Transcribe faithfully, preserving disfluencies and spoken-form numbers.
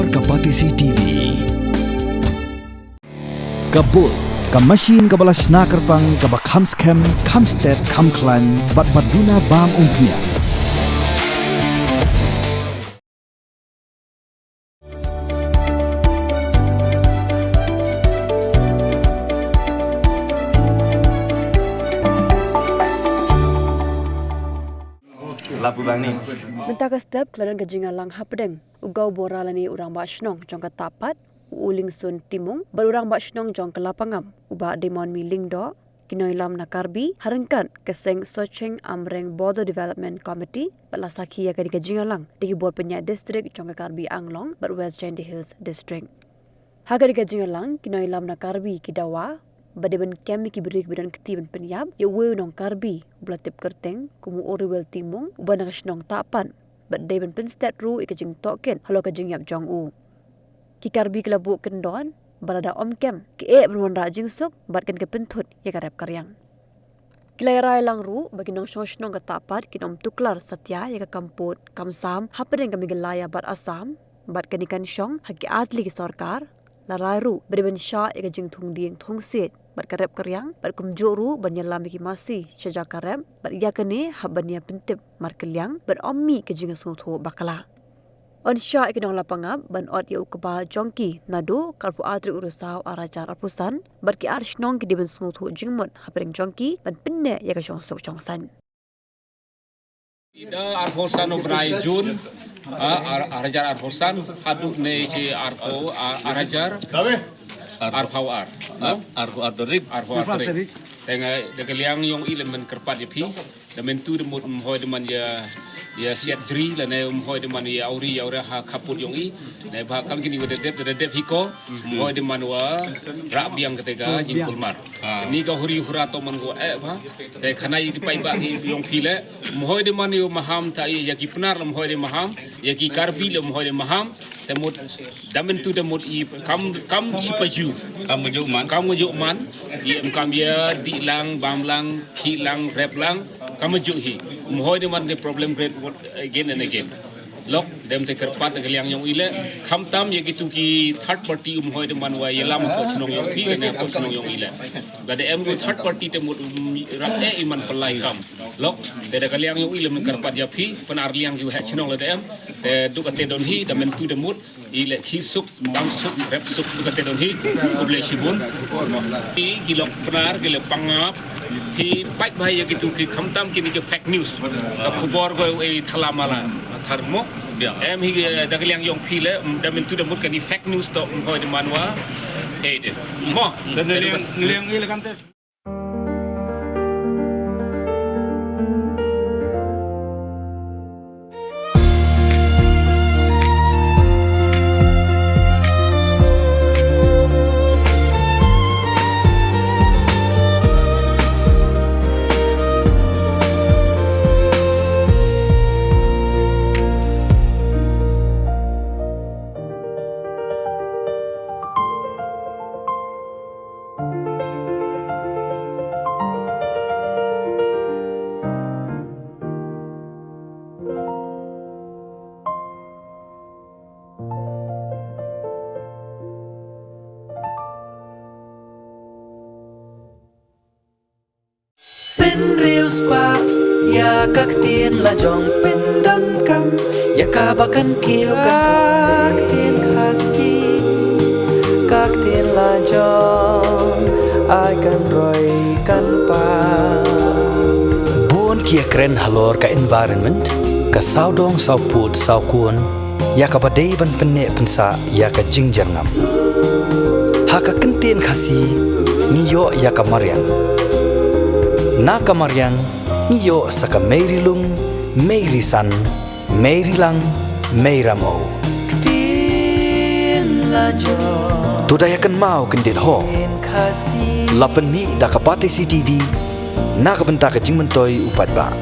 Ka Batesi T V. Ka Bull, ka machine kaba la shna kyrpang, kaba kham skhem, kham stet, kham khlaiñ, bad ba duna bam umphniang. Mynta ka step ka la don ka jingïalang hapdeng u Gaubor lane u Rangbah Shnong jong ka Tahpat, u Ulingston Timung, bad u Rangbah Shnong jong ka Lapangap, u Bah Deimonmi Lyngdoh, ki nongïalam na Karbi, ha ryngkat ka seng Socheng Amreng Bodo Development Committee, bad la sakhi ïa kane ka jingïalang da ki bor pynïaid district jong ka Karbi Anglong bad West Jaintia Hills District. Ha kane ka jingïalang, ki nongïalam na Karbi ki dawa ba dei ban kem ïa ki briew kiba don kti ban pynïap ïa uwei u nong Karbi uba la tip kyrteng kum u Oriwel Timung, uba na ka shnong Tahpat, bad dei ban pynstet ruh ïa ka jingtohkit halor ka jingïap jong u. Ki Karbi ki la buh kyndon ba lada ym kem, ki eh ban wanrah jingsuk bad kan ka pynthut ïa ka rep ka riang. Ki la ïarai lang ruh ba ki nongshong shnong ka Tahpat kin ym tuklar satia ïa ka kam pud kam sam hapdeng ka Meghalaya bad Assam, bad kane kan shong ha ki artylli ki sorkar. La rai ruh ba dei ban shah ïa ka jingthung dieng thung siej bad ka rep ka riang, bad kumjuh ruh ban ïalam ïa ki masi sha jaka rep, bad ïa kane hap ban ïa pyntip markylliang bad ym mih ka jingsngewthuh bakla. Yn shah ïa ki nong Lapangap ban ot ïa u kba jong ki naduh ka arphew ar tarik u Risaw ar hajar arphew san, bad ki ar shnong ki dei ban sngewthuh jingmut hapdeng jong ki ban pynneh ïa ka shongsuk shongsaiñ. Ida arphew san u bnai Jun, ah, ar, ar hajar arphew san, haduh ne shi arphew, ah, ar hajar arphew ar. Ar, arphew ar tarik. Arphew ar tarik. Te nga da ka liang yong i lem men kyrpad ïa phi. Da men tu da mut ym hoi da man ïa, ïa siat jri, lane ym hoi da man ïa awri ïa awra ha khaput yong i. Ne ba kam kini wa da dep, da dep hi ko, ym hoi da man wa rah biang kata ka jingkulmar. Ni ka huri hura to man ko eh ba. Te khana i ki paidbah ki yong phi le, ym hoi da man ïa maham ta ïa ki Pnar le ym hoi da maham, ïa ki Karbi le ym hoi da maham. Te mut da men tu da mut i kam, kam sipaju. Kam ngi ju man. Kam ngi ju man. I em kam ïa dih lang, bam lang, khih lang, rep lang. Kam ngi ju hi. Ym hoi da man the problem great what again and again. Lok, dem te kyrpad da ka liang yong i le, khamtam ïa kitu ki third party ym hoi da man wa ïalam ko chnong yong phi, ne ko chnong yong i le. Lada em ko third party te mut, um, rah eh i man pynlai kam. Lok, te da ka liang yong i le men kyrpad ïa phi, Pnar liang ki wa heh chnong lada em, te duk ate don hi, da men tu da mut, i le khih suk, bam suk, rep suk, duk ate don hi, khublei shibun. I ki lok Pnar, ki le Pangap, phi pait bha ïa kitu ki khamtam kini ki fake news. Ka khubor ko e thala mala, thar mo. Em hi, eh, da ka liang yong phi le, da men tu da mut kani fake news to, ym hoi da man wa. Eh, de. Mo. Dan liang, liang i le kan te. Pynriewspah ïa ka ktien la jong, pyndonkam ïa kaba kan kiew ka ktien Khasi, ka ktien la jong, ai kan roi kan pang. Bun ki ïakren halor ka environment, ka sawdong sawpud sawkun, ïa kaba dei ban pynneh pynsah ïa ka jingjyrngam. Ha ka kyntien Khasi ngi ïoh ïa ka mariang. Na ka mariang ngi ïoh sa ka mei ri lung, mei ri san, mei ri lang, mei ramew. Ktien la jong. To da ïa kynmaw kyndit ho. Ktien Khasi. La pynmih da ka Batesi T V na ka bynta ka jingmyntoi u paidbah.